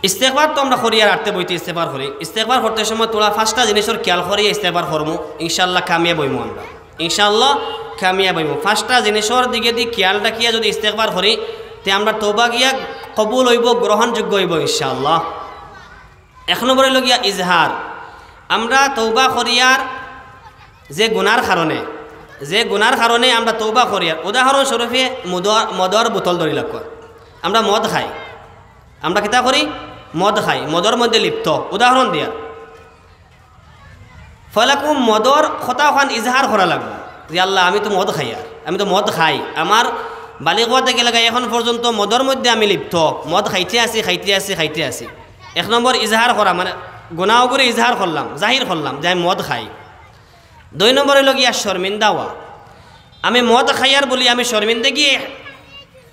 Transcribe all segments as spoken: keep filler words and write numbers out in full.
ইস্তেগফার তো আমরা করি আর আটতে বইতে ইস্তেগফার করি। ইস্তেগফার করতে সময় থুড়া পাঁচটা জিনিসর খেয়াল করিয়া ইস্তেগফার করমু, ইনশাআল্লাহ কামিয়াব অইমু আমরা। ইনশাআল্লাহ কামিয়াব অইমু। পাঁচটা জিনিসর দিকে দি খেয়াল রাখিয়া যদি ইস্তেগফার করি, তে আমরা তওবা গিয়া কবুল অইবো, গ্রহণযোগ্য অইবো ইনশাআল্লাহ। এক নম্বর অইলো গিয়া ইজহার। আমরা তওবা করিয়ার যে গুনার কারণে, যে গুনার কারণে আমরা তওবা করিয়ার, উদাহরণস্বরূপে মদর, মদর বোতল ধরি রাখো, আমরা মদ খাই, আমরা কিতা করি? মদ খাই, মদর মধ্যে লিপ্ত। উদাহরণ দিয়া, ফলাকু মদর কথা অখান ইজহার করা লাগবো যে, "আল্লাহ, আমি তো মদ খাইয়ার, আমি তো মদ খাই, আমার বালিগ অওয়া থাকি লাগি এখন পর্যন্ত মদর মধ্যে আমি লিপ্ত, মদ খাইতে আছি, খাইতে আছি, খাইতে আছি।" এক নম্বর ইজহার করা, মানে গুনা অগুরে ইজহার করলাম, জাহির করলাম যে আমি মদ খাই। দুই নম্বর অইলো গিয়া শর্মিন্দা অওয়া। আমি মদ খাইয়ার বুলি আমি শর্মিন্দগি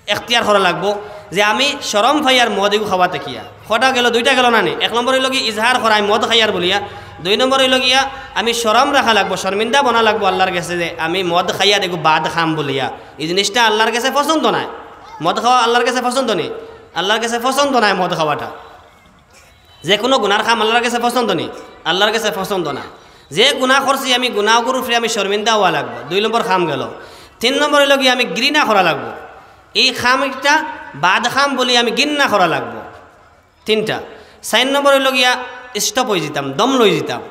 এখতিয়ার করা লাগবো যে আমি শরম পাইয়ার মদ এগু খাওয়া থাকিয়া। কয়টা গেলো? দুইটা গেলো না নি? এক নম্বর অইলো গিয়া ইজহার করা আমি মদ খাইয়ার বুলিয়া। দুই নম্বর অইলো গিয়া আমি শরম রাখা লাগবো, শর্মিন্দা বনা লাগবো আল্লাহর গেছে যে আমি মদ খাইয়ার এগু বাদ খাম বুলিয়া। ই জিনিসটা আল্লাহর গেছে পছন্দ নায়। মদ খাওয়া আল্লাহর গেছে পছন্দ নি? আল্লাহর গেছে পছন্দ নায় মদ খাওয়াটা। যে কোনো গুনার কাম আল্লাহর গেছে পছন্দ নি? আল্লাহর গেছে পছন্দ নায়। যে গুনা করছি আমি, গুনা অগুর উপরে আমি শর্মিন্দা অওয়া লাগবো, দুই নম্বর কাম গেলো। তিন নম্বর অইলো গিয়া আমি ঘৃণা করা লাগবো, এই কাম একটা বাদ কাম বুলি আমি ঘৃণা করা লাগবো, তিনটা। চাইর নম্বর অইলো গিয়া stop অইযিতাম, দম লইযিতাম,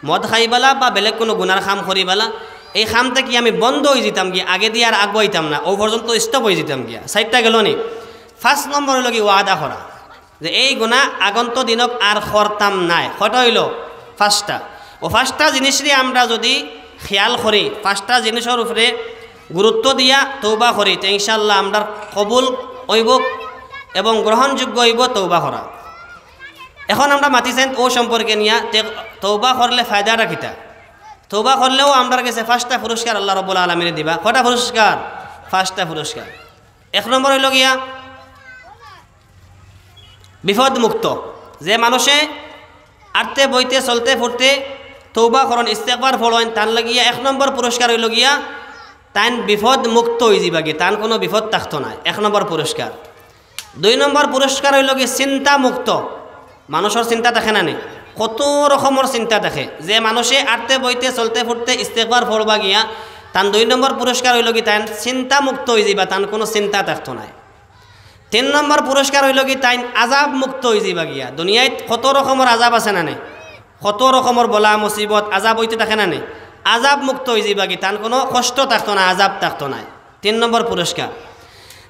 মদ খাইবালা বা বেলেগ কোনো গুনার কাম করিবালা, এই কাম থাকি আমি বন্ধ অইযিতাম গিয়া, আগেদি আর আগুয়াইতাম না, অউ পর্যন্ত stop অইযিতাম গিয়া। চাইরটা গেলো নি? পাঁচ নম্বর অইলো গিয়া ওয়াদা করা যে এই গুনা আগন্ত দিনক আর করতাম নায়। কয়টা অইলো? পাঁচটা। অউ পাঁচটা জিনিসরে আমরা যদি খেয়াল করি, পাঁচটা জিনিসর উপরে গুরুত্ব দিয়া তওবা করি, তে ইনশাআল্লাহ আমরার কবুল অইবো এবং গ্রহণযোগ্য অইবো তওবা করা। এখন আমরা মাতিছইন অউ সম্পর্কে নিয়া, তে তওবা করলে ফায়দাটা কিতা? তওবা করলেও আমরার গেছে পাঁচটা পুরস্কার আল্লাহ রাব্বুল আলামিনে দিবা। কয়টা পুরস্কার? পাঁচটা পুরস্কার। এক নম্বর অইলো গিয়া বিপদ মুক্ত। যে মানুষে আটতে বইতে চলতে ফুরতে তওবা করইন, ইস্তেগফার পড়ইন, তান লাগিয়া এক নম্বর পুরস্কার অইলো গিয়া তাইন বিপদ মুক্ত অইযিবা গি, তান কোনো বিপদ থাকতো নায়। এক নম্বর পুরস্কার। দুই নম্বর পুরস্কার অইলো গি চিন্তা মুক্ত। মানুষর চিন্তা থাকে না নি? কত রকমর চিন্তা থাকে। যে মানুষে আটতে বইতে চলতে ফুরতে ইস্তেগফার পড়বা গিয়া, তান দুই নম্বর পুরস্কার অইলো গি তাইন চিন্তা মুক্ত অইযিবা, তান কোনো চিন্তা থাকতো নায়। তিন নম্বর পুরস্কার অইলো গি তাইন আজাব মুক্ত অইযিবা গিয়া। দুনিয়াত কত রকমর আজাব আছে না নি? কত রকমর বলা মুসিবত আজাব অইতে থাকে না নি? আজাব মুক্ত অইযিবা গি, তান কোনো কষ্ট থাকতো না, আজাব থাকতো নায়। তিন নম্বর পুরস্কার।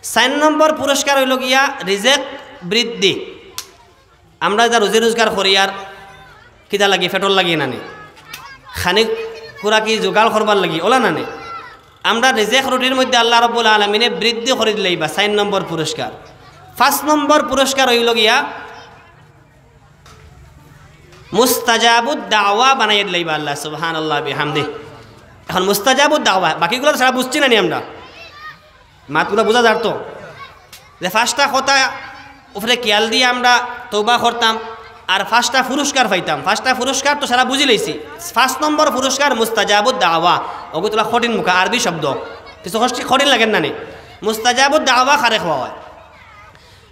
চাইর নম্বর পুরস্কার অইলো গিয়া রিজেক বৃদ্ধি। আমরা ইতা রুজি রোজগার করিয়ার কিতা লাগি? পেটর লাগি না নি? খানি খুরাকি জোগাড় করবার লাগি, অলা না নি? আমরার রিজেক রুটির মধ্যে আল্লাহ রাব্বুল আলামিনে বৃদ্ধি করি দিলাইবা, চাইর নম্বর পুরস্কার। পাঁচ নম্বর পুরস্কার অইলো গিয়া মুস্তাজাবুদ দাওয়া বানাইয়া দিলাইবা আল্লাহ, সুবহানাল্লাহ বিহামদি। এখন মুস্তাজাবুদ দাওয়া, বাকিগুলা তো সারা বুঝছি না নি আমরা? মাতগুলা বুঝা যার তো? যে পাঁচটা কথা উপরে খেয়াল দিয়া আমরা তওবা করতাম, আর পাঁচটা পুরস্কার পাইতাম। পাঁচটা পুরস্কার তো সারা বুঝিলাইছি। পাঁচ নম্বর পুরস্কার মুস্তাজাবুদ দাওয়া, অগু থুড়া কঠিন মুখা আরবি শব্দ, কিছু কষ্ট-, কঠিন লাগের না নি? মুস্তাজাবুদ দাওয়া কারে কওয়া অয়?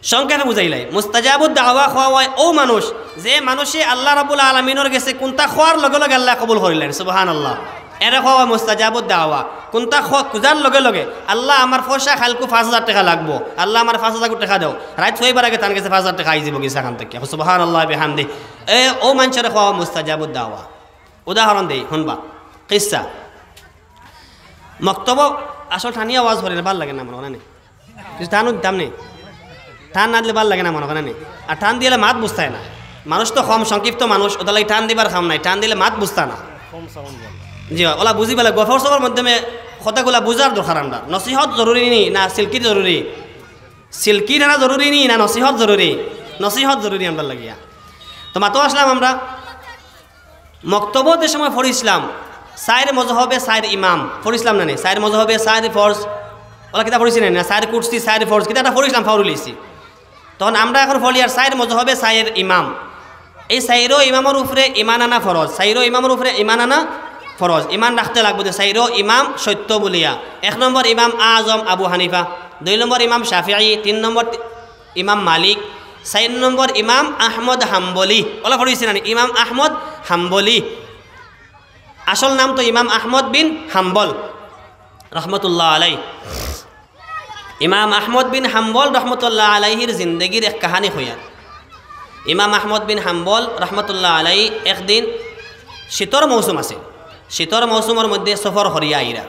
সংক্ষেপে বুঝাইলাই, মুস্তাজাবুদ দাওয়া কওয়া অয় অউ মানুষ, যে মানুষে আল্লাহ রাব্বুল আলামিনর গেছে কুনটা কওয়ার লগে লগে আল্লায় কবুল করিলাইন। সুবহানাল্লাহ। এরে কওয়া অয় মুস্তাজাবুদ দাওয়া। কুনটা খ-, খুজার লগে লগে, "আল্লাহ, আমার পয়সা কাইলকু পাঁচ হাজার টেকা লাগবো, আল্লাহ, আমার পাঁচ হাজার টেকা দেও।" রাইত হুয়াইবার আগে তান গেছে পাঁচ হাজার টেকা আইযিবো গিয়া অখান থাকি। সুবহানাল্লাহ বিহামদি। এ, অউ মানষরে কওয়া অয় মুস্তাজাবুদ দাওয়া। উদাহরণ দেই, হুনবা। কিচ্ছা। মক্তবো আসল টানিয়া ওয়াজ করিলে ভালা লাগে না মনো অয় না নি? কিছু টানও দিতাম নি? টান না দিলে ভালা লাগে না মনো অয় না নি? আর টান দিলে মাত বুঝতায় না। মানুষ তো কম, সংক্ষিপ্ত মানুষ, অতার লাগি টান দিবার কাম নাই, টান দিলে মাত বুঝতা না। জি অয়, অলা বুঝিবার লাগি গফর সফর মাধ্যমে কথাগুলা বুঝার দরকার আমরার। নসিহত জরুরি নি না সিলকির জরুরি? সিলকির আনা জরুরি নি না নসিহত জরুরি? নসিহত জরুরি আমরার লাগিয়া। তো মাতো আসলাম আমরা মক্তবো যে সময় পড়ছিলাম, চাইর মজহবে চাইর ইমাম পড়ছিলাম না নি? চাইর মজহবে চাইর ফরজ, অলা কিতা পড়ছি না নি? চাইর কুরসি, চাইর ফরজ, কিতা একটা পড়ছিলাম, পাউরিলিছি। তখন আমরা এখন পড়িয়ার চাইর মজহবে চাইর ইমাম। এই চাইরো ইমামর উপরে ইমান আনা ফরজ, চাইরো ইমামর উপরে ইমান আনা ফরজ। ইমান রাখতে লাগবো যে চাইরো ইমাম সত্য বুলিয়া। এক নম্বর ইমাম আজম আবু হানিফা, দুই নম্বর ইমাম শাফিঈ, তিন নম্বর তি-, ইমাম মালিক, চাইর নম্বর ইমাম আহমদ হাম্বলি। অলা পড়ছি নানি? ইমাম আহমদ হাম্বলি। আসল নাম তো ইমাম আহমদ বিন হাম্বল রহমতুল্লাহ আলাই। ইমাম আহমদ বিন হাম্বল রহমতুল্লাহ আলাইহির জিন্দেগির এক কাহানি কইয়ার। ইমাম আহমদ বিন হাম্বল রহমতুল্লাহ আলাই একদিন শীতর মৌসুম আছে, শীতর মৌসুমর মধ্যে সফর করিয়া আইরা।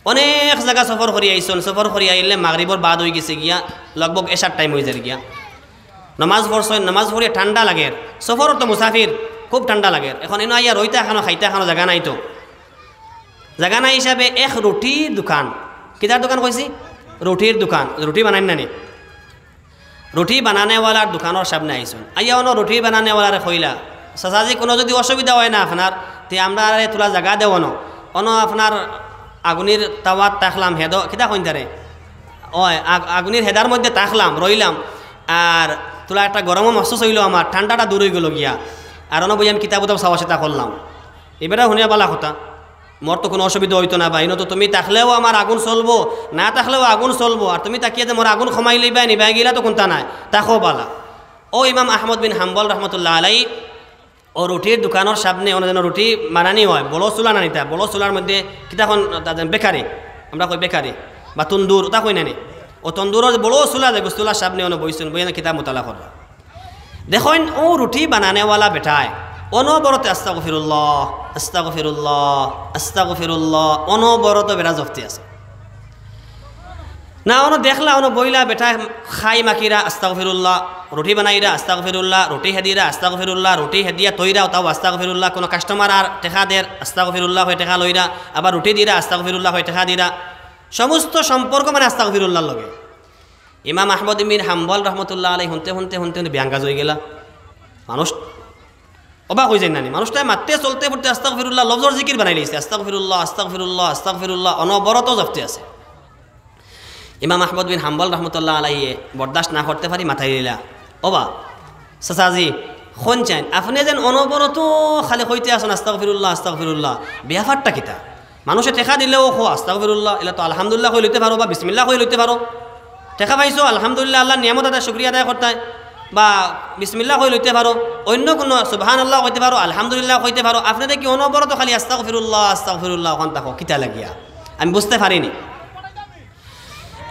অনেক জাগা সফর করিয়া আইছইন, সফর করিয়া আইলে মাগরিবর বাদ অইগেছে গিয়া, লগভগ এশার টাইম অইযার গিয়া। নমাজ পড়ছইন, নমাজ পড়িয়া ঠান্ডা লাগের, সফরর তো মুসাফির, খুব ঠান্ডা লাগের। এখন ইনো আইয়া রইতা খানো, খাইতা খানো জাগা নাই তো। জাগা নাই হিসাবে এক রুটির দোকান, কিতার দোকান কইছি? রুটির দোকান, রুটি বানাইন নানি? রুটি বানানেওয়ালার দোকানর সামনে আইছইন। আইয়া অনো রুটি বানানেওয়ালারে কইলা, "চাচাজি, কুনু যুদি অসুবিধা অয় না আপনার, তে আমরারে থুড়া জাগা দেও অনো। অনো আপনার আগুনির তাওয়াত থাকলাম, হেদো, কিতা কইন তারে? অয়, আগ-, আগুনির হেদার মধ্যে থাকলাম, রইলাম। আর থুড়া একটা গরমও মহসুস অইলো আমার, ঠান্ডাটা দূর অইগেলো গিয়া। আর অনো বইয়া আমি কিতাব উতাব চাওয়া-চিতা করলাম।" ইবারে হুনিয়া বালা কথা, "মোর তো কুনু অসুবিধা অইতো না বা, ইনো তো তুমি থাকলেও আমার আগুন চলবো, না থাকলেও আগুন চলবো, আর তুমি থাকিয়া যে মোর আগুন কমাইলাইবায় নি বা, ইলা তো কুন্তা নাই, থাকো বালা।" অউ ইমাম আহমদ বিন হাম্বল রহমতুল্লাহ আলাই, অউ রুটির দোকানর সামনে, অনো যেন রুটি বানানি অয়, বড় চুলা নানিতা, বড় চুলার মধ্যে কিতা কইন, তা যেন বেকারি, আমরা কই বেকারি, বা তন্দুর, ওটা কই নানি? অউ তন্দুরর বড় চুলা যে, চুলার সামনে অনো বইছইন, বইয়া কিতাব মুতালা কররা। দেখইন, অউ রুটি বানানেওয়ালা বেটায় অনবরতে আস্তাগফিরুল্লাহ, আস্তাগফিরুল্লাহ, আস্তাগফিরুল্লাহ, অনবরত বেটা জপতে আছে। না, অনো দেখলা, অনো বইলা বেটায় খাই মাখিরা, আস্তাগফিরুল্লাহ, রুটি বানাইরা, আস্তাগফিরুল্লাহ, রুটি হেদিরা, আস্তাগফিরুল্লাহ, রুটি হেদিয়া থইরা, তাও আস্তাগফিরুল্লাহ, কুনু কাস্টমার আর টেকা দের, আস্তাগফিরুল্লাহ কই টেকা লইরা, আবার রুটি দিরা, আস্তাগফিরুল্লাহ কই টেকা দিরা, সমস্ত সম্পর্ক মানে আস্তাগফিরুল্লাহর লগে। ইমাম আহমদ বিন হাম্বল রহমতুল্লাহ আলাই হুনতে হুনতে হুনতে হুনতে বেয়াঙ্গাজ অইগেলা। মানুষ অবাক অইযাইন নানি, মানুষটায় মাততে চলতে ফিরতে আস্তাগফিরুল্লাহ লফজর জিকির বানাইলাইছে, আস্তাগফিরুল্লাহ, আস্তাগফিরুল্লাহ, আস্তাগফিরুল্লাহ, অনবরত জপতে আছে। ইমাম আহমদ বিন হাম্বল রহমতুল্লাহ আলাইয়ে বরদাস্ত না করতে পারি মাতাইলিলা, "ওবা, চাচাজি, কইন চাইন, আপনে যেন অনবরত খালি কইতে আছইন আস্তাগফিরুল্লাহ, আস্তাগফিরুল্লাহ, বেয়াপারটা কিতা?" মানুষে টেকা দিলেও কও আস্তাগফিরুল্লাহ, ইলা তো আলহামদুলিল্লাহ কই লইতে পারো বা বিসমিল্লাহ কই লইতে পারো। টেকা পাইছো, আলহামদুলিল্লাহ, আল্লার নিয়ামত আদায়, শুকরিয়া আদায় করতায়, বা বিসমিল্লাহ কই লইতে পারো, অইন্য কুনু সুবহানাল্লাহ কইতে পারো, আলহামদুলিল্লাহ কইতে পারো। আপনে দেখি অনবরত খালি আস্তাগফিরুল্লাহ, আস্তাগফিরুল্লাহ অখান থাকো, কিতা লাগিয়া? আমি বুঝতে পারিনি।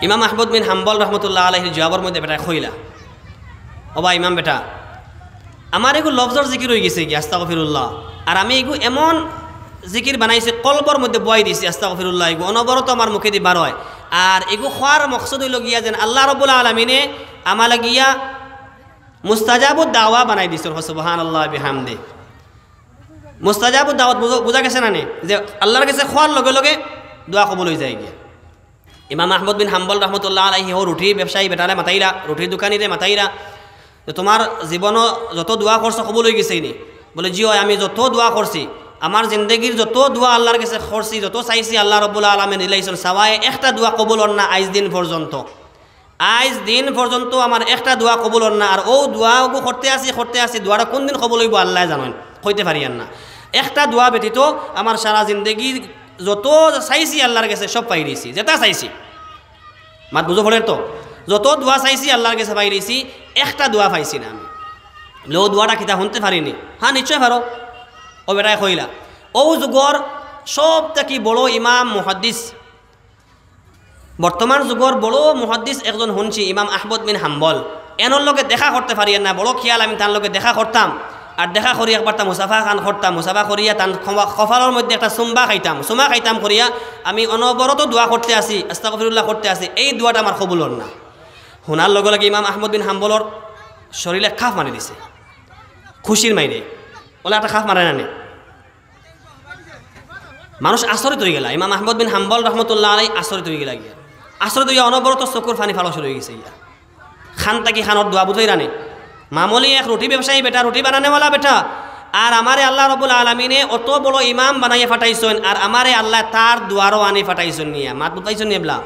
ইমাম আহমদ বিন হাম্বল রহমতুল্লাহ আলাইহির জবাবর মধ্যে বেটায় কইলা, "ওবা ইমাম বেটা, আমার এগু লফজর জিকির অইগেছে গি আস্তাগফিরুল্লাহ, আর আমি এগু এমন জিকির বানাইছি, কলবর মধ্যে বওয়াই দিছি আস্তাগফিরুল্লাহ, এগু অনবরত আমার মুখেদি বার অয়। আর এগু কওয়ার মকসদ অইলো গিয়া যেন আল্লাহ রাব্বুল আলামিনে আমার লাগিয়া মুস্তাজাবুদ দাওয়া বানাই দিছইন।" কও সুবহানাল্লাহ বিহামদে। মুস্তাজাবুদ দাওয়াত বুঝা, বুঝা গেছে না নি? যে আল্লার গেছে কওয়ার লগে লগে দোয়া কবুল অইযায় গিয়া। ইমাম আহমদ বিন হাম্বল রহমতুল্লাহ আলাইহি অউ রুটি ব্যবসায়ী বেটারে মাতাইরা, রুটির দোকানিরে মাতাইরা, যে, "তুমার জীবনো যত দোয়া করছো কবুল অইগেছে নি?" বলে, "জি অয়, আমি যত দোয়া করছি, আমার জিন্দেগির যত দোয়া আল্লার গেছে করছি, যত চাইছি আল্লাহ রাব্বুল আলামিন দিলাইছইন, চাওয়ায় একটা দোয়া কবুল অর না আইজ দিন পর্যন্ত। আইজ দিন পর্যন্ত আমার একটা দোয়া কবুল অর না, আর অউ দোয়াগু করতে আছি, করতে আছি, দোয়াটা কুনদিন কবুল অইবো আল্লায় জানইন, কইতে পারিয়ার না। একটা দোয়া ব্যতীত আমার সারা জিন্দেগি যত চাইছি আল্লার গেছে সব পাইলিছি, যেটা চাইছি।" মাত বুঝো পড়ের তো? যত দোয়া চাইছি আল্লার গেছে পাইলিছি, একটা দোয়া পাইছি না আমি। বলে, "অউ দোয়াটা কিতা হুনতে পারিনি?" "হ্যাঁ, নিশ্চয় পারো।" অউ বেটায় কইলা, "অউ যুগর সব থাকি বড় ইমাম মুহাদ্দিস, বর্তমান যুগর বড় মুহাদ্দিস একজন হুনছি, ইমাম আহমদ বিন হাম্বল। এনর লগে দেখা করতে পারিয়ার না, বড় খিয়াল আমি তান লগে দেখা করতাম, আর দেখা করি একবার তা মুসাফা খান করতাম, মুসাফা করিয়া তান কমা-, কপালর মধ্যে একটা চুম্বা খাইতাম, চুমা খাইতাম করিয়া আমি অনবরত দোয়া করতে আছি, আস্তাগফিরুল্লাহ করতে আছি, এই দোয়াটা আমার কবুল অর না।" হুনার লগে লগে ইমাম আহমদ বিন হাম্বলর শরীরে কাঁপ মারি দিছে, খুশির মাইরে। অলা একটা কাঁপ মারে না নি? মানুষ আচরিত অইগেলা। ইমাম আহমদ বিন হাম্বল রহমতুল্লাহ আলাই আচরিত অইগেলা গিয়া। আচরিত অইয়া অনবরত চকুর পানি ফালা শুরু অইগেছে গিয়া। কান থাকি কানর দোয়া বুঝাইরা নি? মামুলি এক রুটি ব্যবসায়ী বেটা, রুটি বানানেওয়ালা বেটা। আর আমারে আল্লাহ রাব্বুল আলামিনে অত বড় ইমাম বানাইয়া ফাটাইছইন, আর আমারে আল্লায় তার দুয়ারো আনি ফাটাইছইন নিয়া। মাত বুঝাইছইন নি এবলা?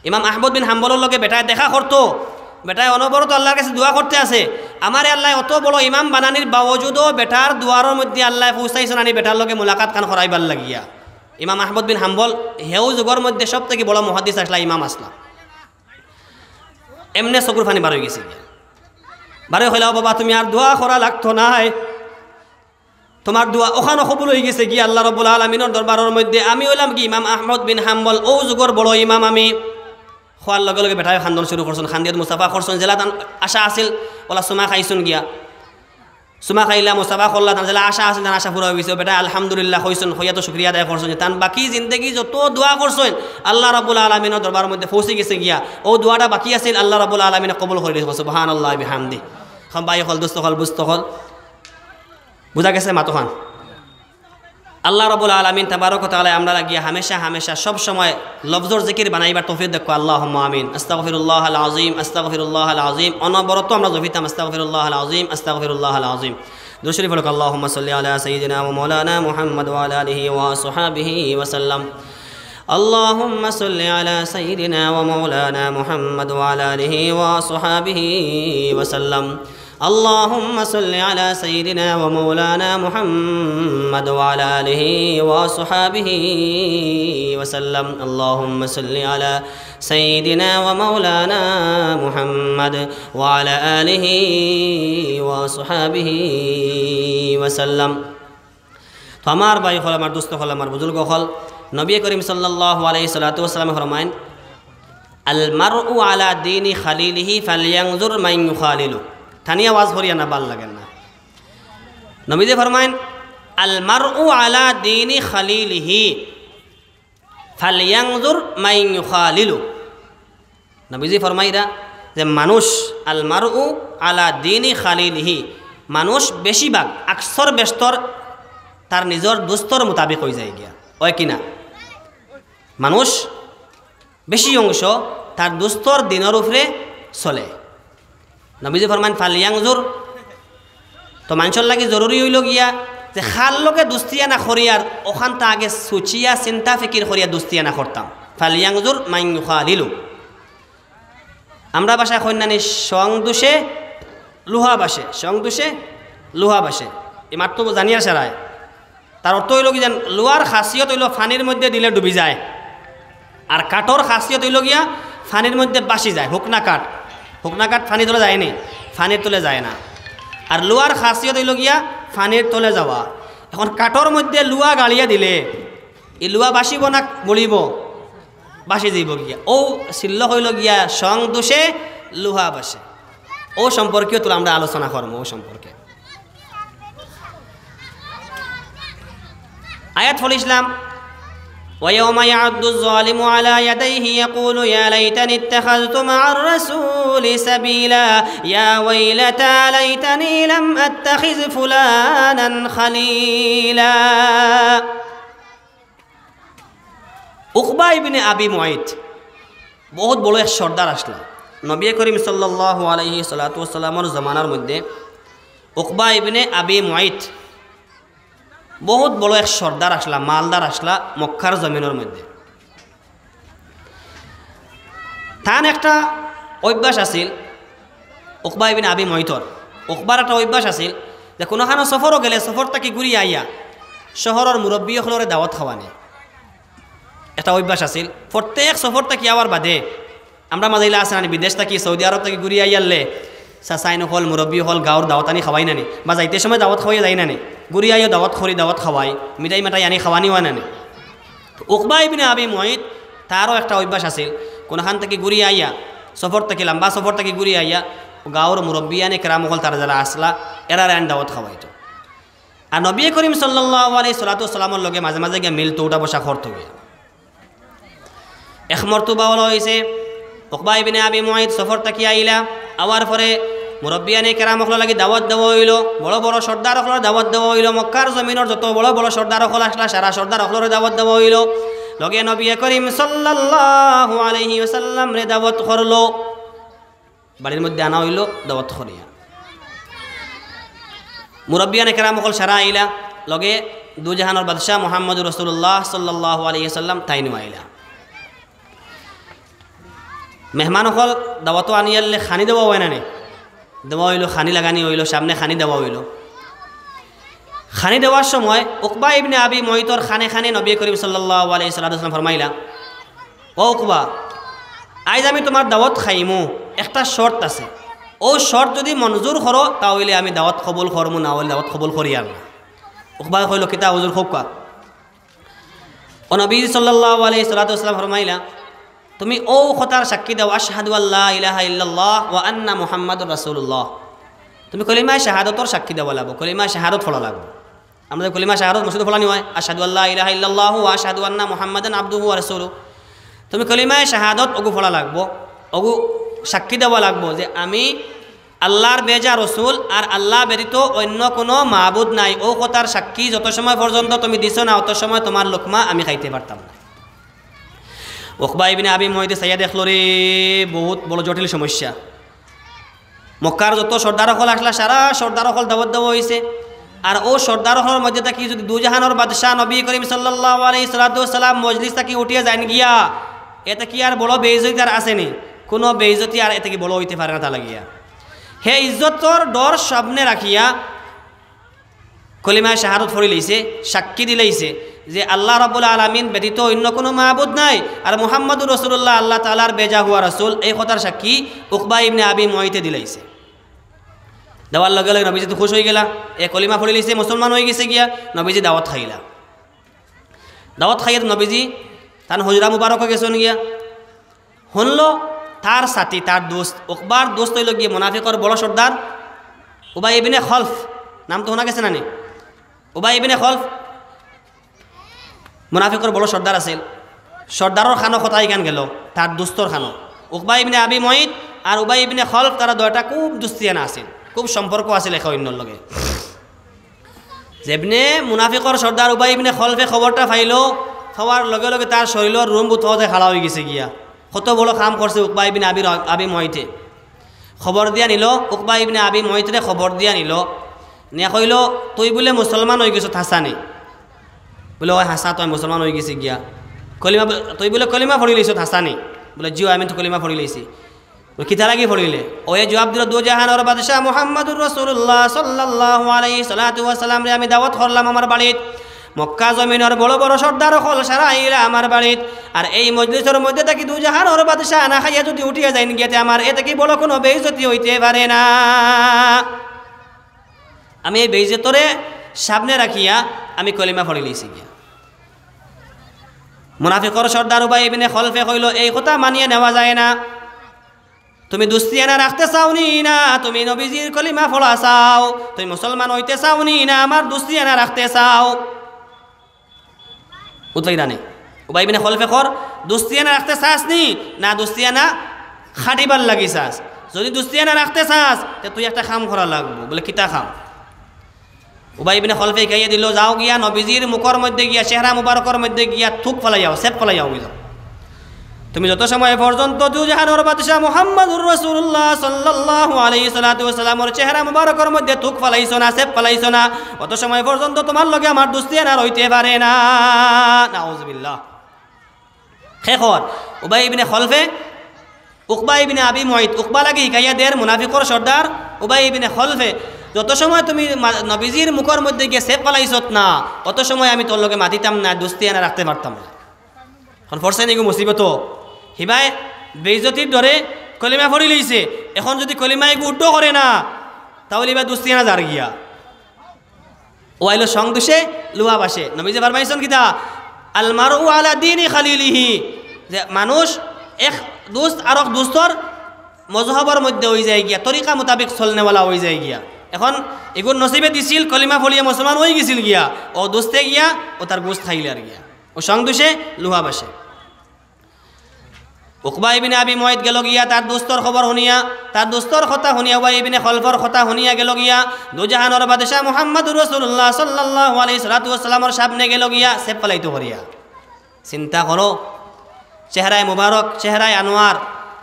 ইমাম আহমদ বিন হাম্বলর লগে বেটায় দেখা করতো, বেটায় অনবরত আল্লার গেছে দোয়া করতে আছে। আমারে আল্লায় অত বড় ইমাম বানানির বাওজুদও বেটার দুয়ারর মধ্যে আল্লায় পৌঁছাইছইন আনি বেটার লগে মুলাকাত খান করাইবার লাগিয়া। ইমাম আহমদ বিন হাম্বল হেউ যুগর মধ্যে সব থাকি বড় মুহাদ্দিস আছলা, ইমাম আছলা। এমনে চকুর পানি বার অইগেছে গিয়া। বারে কইলা, "ও বাবা, তুমি আর দোয়া করা লাগতো নায়, তুমার দোয়া অখানো কবুল অইগেছে গিয়া আল্লাহ রাব্বুল আলামিনর দরবারর মধ্যে।" আমি অইলাম কি ইমাম আহমদ বিন হাম্বল, অউ যুগর বড় ইমাম আমি। কওয়ার লগে লগে বেটায় কান্দন শুরু করছইন, কান্দিয়া মুসাফা করছইন, যেলা তান আশা আছিল, অলা চুমা খাইছইন গিয়া। চুমা খাইলা, মুসাফা করলা, তান যেলা আশা আছিল, তান আশা পুরা অইগেছে। বেটায় আলহামদুলিল্লাহ কইছইন, কইয়া তো শুকরিয়া আদায় করছইন যে তান বাকি জিন্দেগি যত দোয়া করছইন, আল্লাহ রাব্বুল আলামিনর দরবারর মধ্যে পৌঁছি গেছে গিয়া। অউ দোয়াটা বাকি আছিল, আল্লাহ রাব্বুল আলামিনে কবুল করি দিছইন। সুবহানাল্লাহি বিহামদি। খাম ভাই অকল, দোস্ত অকল, বুঝতো অকল, বুঝা গেছে মাতখান? আল্লাহ রাব্বুল আলামিন তাবারক ওয়া তাআলা আমরারে গিয়া হামেশা, হামেশা, সব সময় লফজর জিকির বানাইবার তৌফিক দেউক্কা। আল্লাহুম্মা আমিন। আস্তাগফিরুল্লাহাল আযীম, আস্তাগফিরুল্লাহাল আযীম। অনবরত আমরা জপতাম, আস্তাগফিরুল্লাহাল আযীম, আস্তাগফিরুল্লাহাল আযীম। দুরূদ শরীফ পড়ুক্কা, আল্লাহুম্মা সাল্লি আলা সাইয়্যিদিনা ওয়া মাওলানা মুহাম্মদ ওয়া আলা আলিহি ওয়া আসহাবিহি ওয়া সাল্লাম। اللهم صل على سيدنا ومولانا محمد وعلى آله وصحبه وسلم. اللهم صل على سيدنا ومولانا محمد وعلى آله وصحبه وسلم. اللهم صل على سيدنا ومولانا محمد وعلى آله وصحبه وسلم. তো আমার ভাই অকল, আমার দোস্ত অকল, আমার বুজুর্গ অকল, নবী করিম সাল্লাল্লাহু আলাইহি সাল্লাতু ওয়াসাল্লামে ফরমাইন, "আল মারউ আলা দীনি খালিলিহি ফালয়ানজুর মান ইউখালিলু।" টানিয়া ওয়াজ করিয়া না, ভালা লাগে না। নবীজি ফরমাইন, "আল মারউ আলা দীনি খালিলিহি ফালয়ানজুর মান ইউখালিলু।" নবীজি ফরমাইরা যে মানুষ, "আল মারউ আলা দীনি খালিলিহি", মানুষ বেশিরভাগ, আকসর বেশতর তার নিজর দুস্তর মোতাবিক অইযায় গিয়া, অয় কি না? মানুষ বেশি অংশ তার দুস্তর দিনর উপরে চলে। নবীজি ফরমাইন, "ফালয়ানজুর", তো মানষর লাগি জরুরি অইলো গিয়া যে কার লগে দুস্তিয়ানা করিয়ার, অখানতা আগে সুচিয়া চিন্তা ফিকির করিয়া দুস্তিয়ানা করতাম। "ফালয়ানজুর মান ইউখালিলু।" আমরা ভাষায় কইন নানি, "সং দুষে লোহা বাসে, সং দুষে লোহা বাসে।" ই মাত তো জানিয়ার সারায়। তার অর্থ অইলো কি জান, লোহার খাসিয়ত অইলো পানির মধ্যে দিলে ডুবি যায়, আর কাঠর খাসিয়ত অইলো গিয়া পানির মধ্যে বাসি যায়। হুকনা কাঠ, হুকনা কাঠ পানির তলে যায় নি, পানির তলে যায় না। আর লোহার খাসিয়ত অইলো গিয়া পানির তলে যাওয়া। এখন কাঠর মধ্যে লোহা গালিয়া দিলে ই লোহা বাসিবো না মরিবো? বাসি যাইবো গিয়া। অউ সিল্লক অইলো গিয়া সং দুষে লোহা বাসে। অউ সম্পর্কেও তো আমরা আলোচনা করমু, অউ সম্পর্কে। আয়াত পড়ছিলাম, "ওয়া ইয়াউমা ইয়া'আদ্দুয যালিমু আলা ইয়াদাইহি ইয়াকুলু ইয়া লাইতানি ইত্তাখাযতু মা'আর রাসূলি সাবিলা, ইয়া ওয়াইলাতা লাইতানি লাম আত্তাখিয ফুলানান খালিলা।" উকবা ইবনে আবি মুয়াইত বউত বড় এক সর্দার আছলা। নবী করিম সাল্লাল্লাহু আলাইহি সাল্লাতু ওয়াসাল্লামর জমানার মধ্যে উকবা ইবনে আবি মুয়াইত বউত বড় এক সর্দার আছলা, মালদার আছলা মক্কার জমিনর মধ্যে। তান একটা অভ্যাস আছিল, উকবা ইবনে আবি মুয়াইতর, উকবার একটা অভ্যাস আছিল যে কুনুখানো সফরো গেলে সফর থাকি ঘুরি আইয়া শহরর মুরব্বি অকলরে দাওয়াত খাওয়ানি একটা অভ্যাস আছিল। প্রত্যেক সফর থাকি আওয়ার বাদে আমরা মাঝে ইলা আছে নানি, বিদেশ থাকি, সৌদি আরব থাকি ঘুরি আইয়ারলে চাচাইন অকল, মুরব্বি অকল, গাউর দাওয়াত আনি খাওয়াই নানি, বা যাইতে সময় দাওয়াত খাওয়াইয়া যাই নানি, ঘুরি আইয়া দাওয়াত করি, দাওয়াত খাওয়াই, মিঠাই মাঠাই আনি খাওয়ানি অয় নানি। তো উকবা ইবনে আবি মুয়াইত, তারও একটা অভ্যাস আছিল, কুনুখান থাকি ঘুরি আইয়া, সফর থাকি, লম্বা সফর থাকি ঘুরি আইয়া, গাউর মুরব্বিয়ানে কেরাম অকল তারা যারা আছলা, এরারে আনি দাওয়াত খাওয়াইতো। আর নবী করিম সাল্লাল্লাহু আলাইহি সাল্লাতু ওয়াসাল্লামর লগে মাঝে মাঝে গিয়া মিলতো, উঠা বসা করতো গিয়া। এক মর্তবা অলা অইছে, উকবা ইবনে আবি মুয়াইত সফর থাকি আইলা, আওয়ার পরে মুরব্বিয়ানে কেরাম অকলর লাগি দাওয়াত দেওয়া অইলো, বড় বড় সর্দার অকলরে দাওয়াত দেওয়া অইলো, মক্কার জমিনর যত বড় বড় সর্দার অকল আছলা, সারা সর্দার অকলরে দাওয়াত দেওয়া অইলো। লগে নবী করিম সাল্লাল্লাহু আলাইহি ওয়াসাল্লামরে দাওয়াত করলো, বাড়ির মধ্যে আনা অইলো দাওয়াত করিয়া। মুরব্বিয়ানে কেরাম অকল সারা আইলা, লগে দুজাহানর বাদশা মুহাম্মদুর রাসূলুল্লাহ সাল্লাল্লাহু আলাইহি ওয়াসাল্লাম তাইনও আইলা। মেহমান অকল দাওয়াতো আনিয়ারলে খানি দেওয়া অয় নানি, দেওয়া অইলো, খানি লাগানি অইলো, সামনে খানি দেওয়া অইলো। খানি দেওয়ার সময় উকবা ইবনে আবি মুয়াইতর কানে কানে নবী করিম সাল্লাল্লাহু আলাইহি সাল্লাতু ওয়াসাল্লাম ফরমাইলা, "ও উকবা, আইজ আমি তুমার দাওয়াত খাইমু, একটা শর্ত আছে।" অউ শর্ত যুদি মঞ্জুর করো, তা অইলে আমি দাওয়াত কবুল করমু, না অইলে দাওয়াত কবুল করিয়ার না।" উকবায় কইলো, "কিতা হুজুর, কউক্কা।" অউ নবী সাল্লাল্লাহু আলাইহি সাল্লাতু ওয়াসাল্লাম ফরমাইলা, "তুমি অউ কথার সাক্ষী দেও, আশহাদু আল্লা ইলাহা ইল্লাল্লাহ ওয়া আন্না মুহাম্মাদুর রাসূলুল্লাহ। তুমি কলিমায়ে শাহাদতর সাক্ষী দেওয়া লাগবো, কলিমায়ে শাহাদত পড়া লাগবো।" আমরা যে কলিমায়ে শাহাদত মসজিদো পড়ানি অয়, "আশহাদু আল্লা ইলাহা ইল্লাল্লাহু ওয়া আশহাদু আন্না মুহাম্মাদান আবদুহু ওয়া রাসূলুহু।" তুমি কলিমায়ে শাহাদত অগু পড়া লাগবো, অগু সাক্ষী দেওয়া লাগবো যে আমি আল্লার বেজা রসুল আর আল্লা ব্যতীত অইন্য কুনু মাবুদ নাই। অউ কথার সাক্ষী যত সময় পর্যন্ত তুমি দিছো না, অত সময় তুমার লুকমা আমি খাইতে পারতাম না। উকবা ইবনে আবি মুয়াইতে চাইয়া দেখলো, রে, বউত বড় জটিল সমস্যা। মক্কার যত সর্দার অকল আছলা, সারা সর্দার অকল দাওয়াত দেওয়া অইছে। আর অউ সর্দার অকলর মধ্যে থাকি যুদি দুজাহানর বাদশা নবী করিম সাল্লাল্লাহু আলাইহি সাল্লাতু ওয়াসাল্লাম মজলিস থাকি উঠিয়া যাইন গিয়া, এতে কি আর বড় বেইজ্জতি আর আছে নি? কুনু বেইজ্জতি আর এতে কি বড় অইতে পারে না তা লাগিয়া। হে ইজ্জতর ডর সামনে রাখিয়া কলিমায়ে শাহাদত পড়িলাইছে, সাক্ষী দিলাইছে যে আল্লা রাব্বুল আলামিন ব্যতীত অইন্য কুনু মাবুদ নাই, আর মুহাম্মাদুর রাসূলুল্লাহ আল্লা তাআলার বেজা হুয়া রাসূল, এই কথার সাক্ষী উকবা ইবনে আবি মুয়াইতে দিলাইছে। দেওয়ার লগে লগে নবীজি তো খুশ অইগেলা, এ কলিমা পড়িলাইছে, মুসলমান অইগেছে গিয়া, নবীজি দাওয়াত খাইলা। দাওয়াত খাইয়া তো নবীজি তান হুজরা মুবারকো গেছইন গিয়া। হুনলো তার সাথী, তার দোস্ত, উকবার দোস্ত অইলো গিয়া মুনাফিকর বড় সর্দার উবাই ইবনে খলফ, নাম তো হুনা গেছে না নি? উবাই ইবনে খলফ মুনাফিকর বড় সর্দার আছিল। সর্দারর কানো কথা ইখান গেলো, তার দোস্তর কানো। উকবা ইবনে আবি মুয়াইত আর উবাই ইবনে খলফ তারা দুইটা খুব দুস্তিয়ানা আছিল, খুব সম্পর্ক আছিল একে অইন্যর লগে। যেমনে মুনাফিকর সর্দার উবাই ইবনে খলফে খবরটা পাইলো, পাওয়ার লগে লগে তার শরীলর রুম বুত অইয়া খাড়া অইগেছে গিয়া। কত বড় কাম করছে উকবা ইবনে আবি র-, আবি মুয়াইতে। খবর দিয়া নিলো, উকবা ইবনে আবি মুয়াইতরে খবর দিয়া নিলো। নিয়া কইলো, "তুই বুলে মুসলমান অইগেছত, হাছা নি?" বুলে, "অয় হাছা, তো আমি মুসলমান অইগেছি গিয়া।" কলিমা বু-, "তুই বুলে কলিমা পড়িলাইছত, হাছা নি?" বুলে, "জি অয়, আমি তো কলিমা পড়িলাইছি।" বুলে, "কিতা লাগি পড়িলে?" অউ জুয়াব দিলো, "দুজাহানর বাদশা মুহাম্মাদুর রাসূলুল্লাহ সাল্লাল্লাহু আলাইহি সাল্লাতু ওয়াসাল্লামরে আমি দাওয়াত করলাম আমার বাড়িত। মক্কা জমিনর বড় বড় সর্দার অকল সারা আইলা আমার বাড়িত। আর এই মজলিসর মধ্যে থাকি দুজাহানর বাদশা না খাইয়া যুদি উঠিয়া যাইন গিয়া, তে আমার এতে কি বড় কুনু বেইজ্জতি অইতে পারে না? আমি এই বেইজ্জতরে সামনে রাখিয়া আমি কলিমা পড়িলাইছি গিয়া।" মুনাফিকর সর্দার উবাই ইবনে খলফে কইলো, "এই কথা মানিয়া নেওয়া যায় না। তুমি দুস্তিয়ানা রাখতে চাও নি, না তুমি নবীজির কলিমা পড়া চাও? তুমি মুসলমান অইতে চাও নি, না আমার দুস্তিয়ানা রাখতে চাও?" বুঝলায় নি? উবাই ইবনে খলফে কর, "দুস্তিয়ানা রাখতে চাস নি, না দুস্তিয়ানা খাটিবার লাগি চাস? যুদি দুস্তিয়ানা রাখতে চাস, তে তুই একটা কাম করা লাগবো।" বুলে, "কিতা কাম?" উবাই ইবনে খলফে হিকাইয়া দিলো, "যাও গিয়া নবীজির মুখর মধ্যে গিয়া, চেহারা মুবারকর মধ্যে গিয়া থুক ফালাইয়াও, ছেপ ফালাইয়াও গিয়া যাও। তুমি যত সময় পর্যন্ত দুজাহানর বাদশা মুহাম্মাদুর রাসূলুল্লাহ সাল্লাল্লাহু আলাইহি সাল্লাতু ওয়াসাল্লামর চেহারা মুবারকর মধ্যে থুক ফালাইছো না, ছেপ ফালাইছো না, অত সময় পর্যন্ত তুমার লগে আমার দুস্তিয়ানা রইতে পারে না।" নাউজুবিল্লাহ। কে কর? উবাই ইবনে খলফে, উকবা ইবনে আবি মুয়াইত, উকবা লাগি হিকাইয়া দের মুনাফিকর সর্দার উবাই ইবনে খলফে, "যত সময় তুমি মা-, নবীজির মুখর মধ্যে গিয়া ছেপ ফালাইছত না, অত সময় আমি তোর লগে মাতিতাম না, দুস্তিয়ানা রাখতে পারতাম না।" অখন পড়ছে নি গো মুসিবত। হিবায় বেইজ্জতির ডরে কলিমা পড়িলাইছে। অখন যুদি কলিমা ইগু উদ্ধ করে না, তা অইলে ইবা দুস্তিয়ানা যার গিয়া। অউ আইলো সং দুষে লুহা বাসে। নবীজি ফরমাইছইন কিতা? "আল মারউ আলা দীনি খালিলিহি।" যে মানুষ এক দুস্ত আরক দুস্তর মজহবর মধ্যে অইযায় গিয়া, তরিকা মোতাবেক চলনেওয়ালা অইযায় গিয়া। অখন ইগুর নসিবে দিছিল, কলিমা পড়িয়া মুসলমান অইগেছিল গিয়া, অউ দুস্তে গিয়া অউ তার গুস্ত খাইলার গিয়া। অউ সং দুষে লুহা বাসে। উকবা ইবনে আবি মুয়াইত গেলো গিয়া, তার দুস্তর খবর হুনিয়া, তার দুস্তর কথা হুনিয়া, উবাই ইবনে খলফর কথা হুনিয়া গেলো গিয়া, দুজাহানর বাদশা মুহাম্মাদুর রাসূলুল্লাহ সাল্লাল্লাহু আলাইহি সাল্লাতু ওয়াসাল্লামর সামনে গেলো গিয়া, ছেপ ফালাইতো করিয়া। চিন্তা করো, চেহারায় মুবারক, চেহারায় আনোয়ার,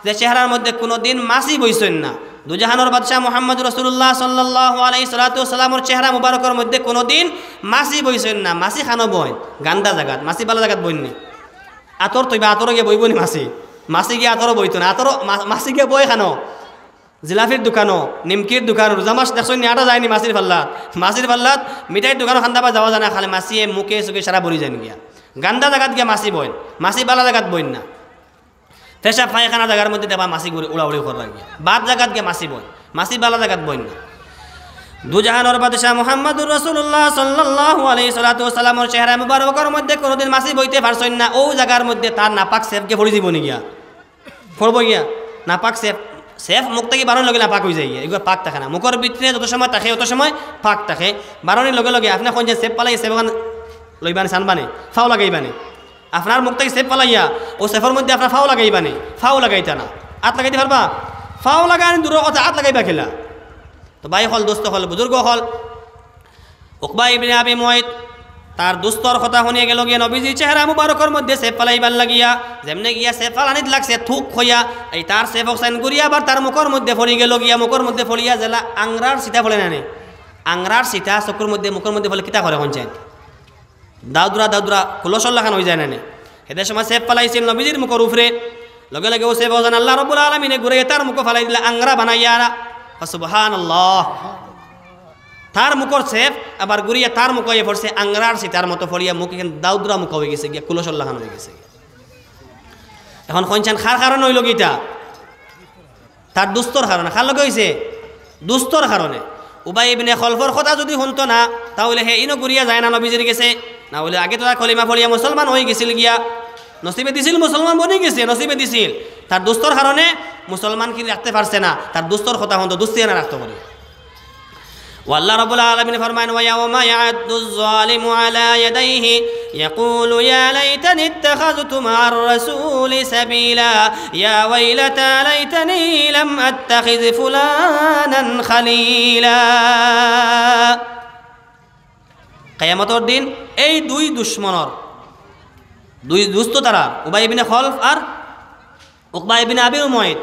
যে চেহারার মধ্যে কুনুদিন মাছি বইছইন না। দুজাহানর বাদশা মুহাম্মাদুর রাসূলুল্লাহ সাল্লাল্লাহু আলাইহি সাল্লাতু ওয়াসাল্লামর চেহারা মুবারকর মধ্যে কুনুদিন মাছি বইছইন না। মাছি খানো বইন? গান্দা জাগাত। মাছি বালা জাগাত বইন নি? আতর তো ইবা আতরো গিয়া বইবো নি মাছি? মাছি গিয়া আতরো বইতো না। আতরো মা-, মাছি গিয়া বয় খানো? জিলাফির দোকানো, নিমকির দোকানো, রোজা মাস দেখছইন নি, আটা যায়নি মাছির ফাল্লাত। মাছির ফাল্লাত মিঠাইর দোকানো খান্দাবা যাওয়া যায় না, খালি মাছিয়ে মুখে চুখে সারা ভরি যায়নি গিয়া। গান্দা জাগাত গিয়া মাছি বইন, মাছি বালা জাগাত বইন না। পেশাব পায়খানা জাগার মধ্যে দেখবা মাছি ঘুরে উড়াউড়ি কররা গিয়া। বাদ জাগাত গিয়া মাছি বইন। মাছি বালা জাগাত বইন না। দুজাহানর বাদশা মুহাম্মাদুর রাসূলুল্লাহ সাল্লাল্লাহু আলাইহি সালাতু ওয়াসাল্লামর চেহারা মুবারকর মধ্যে কোনোদিন মাছি বইতে পারছইন না। অউ জাগার মধ্যে তার নাপাক সেফ গিয়া পড়ি যাইবো নি গিয়া? পড়বো গিয়া? নাপাক সেফ, সেফ মুখ থাকি বারনির লগে নাপাক অইযায় গিয়া, ইগুয়া পাক থাকে না। মুখর ভিতরে যত সময় থাকে, অত সময় পাক থাকে। বারনির লগে লগে আপনে কইন যে সেফ ফালাই, সেফ অখান লইবা নি, ছানবা নি, ফাও লাগাইবা নি। আপনার মুখ থাকি সেফ ফালাইয়া অউ সেফর মধ্যে আপনার ফাও লাগাইবা নি, ফাও লাগাইতা না। আত লাগাইতে পারবা? ফাও লাগানি দূরর কথা, আত লাগাইবা কিলা? তো ভাই অকল, দোস্ত অকল, বুজুর্গ অকল, উকবা ইবনে আবি মুয়াইত তার দুস্তর কথা হুনিয়া গেলো গিয়া নবীজির চেহারা মুবারকর মধ্যে সেফ ফালাইবার লাগিয়া। যেমনে গিয়া সেফ ফালানিত লাগছে, থুক কইয়া, এই তার সেফ অখান ঘুরিয়া আবার তার মুখর মধ্যে পড়ি গেলো গিয়া, মুখর মধ্যে পড়িয়া যেলা আংরার ছিটা পড়ে না নি, আংরার ছিটা চকুর মধ্যে, মুখর মধ্যে পড়লে কিতা করে কইন চাইন? দাউদরা দাউদরা কুলসর লাখান অইযায় না নি? হেদে সময় সেফ ফালাইছিল নবীজির মুখর উপরে, লগে লগে অউ সেফ অখান আল্লাহ রাব্বুল আলামিনে ঘুরাইয়া তার মুখো ফালাই দিলা, আংরা বানাইয়া। সুবহানাল্লাহ। তার মুখর সেফ আবার ঘুরিয়া তার মুখো আইয়া পড়ছে, আংরার ছিটার মতো পড়িয়া মুখ অখান দাউদরা মুখ অইগেছে গিয়া, কুলসর লাখান অইগেছে গিয়া। অখন কইন চাইন কার কারণে অইলো গি ইটা? তার দুস্তর কারণে। কার লগে অইছে? দুস্তর কারণে। উবাই ইবনে খলফর কথা যুদি হুনতো না, তা অইলে হে ইনো ঘুরিয়া যায় না নবীজির গেছে, না অইলে আগে তো তার কলিমা পড়িয়া মুসলমান অইগেছিল গিয়া। নসিবে দিছিল, মুসলমান বনি গেছে, নসিবে দিছিল। তার দুস্তর কারণে মুসলমান কি রাখতে পারছে না, তার দুস্তর কথা হুনতো, দুস্তি আনা রাখতো করি। ও আল্লাহ রাব্বুল আলামিন ফরমাইন, "ওয়া ইয়াউমা ইয়া'আদ্দুয যালিমু আলা ইয়াদাইহি ইয়াকুলু ইয়া লাইতানি ইত্তাখাযতু মা'আর রাসূলি সাবিলা, ইয়া ওয়াইলাতা লাইতানি লাম আত্তাখিয ফুলানান খালিলা।" কিয়ামতর দিন এই দুই দুশমনর, দুই দুস্ত তারা, উবাই ইবনে খলফ আর উকবা ইবনে আবি মুয়াইত,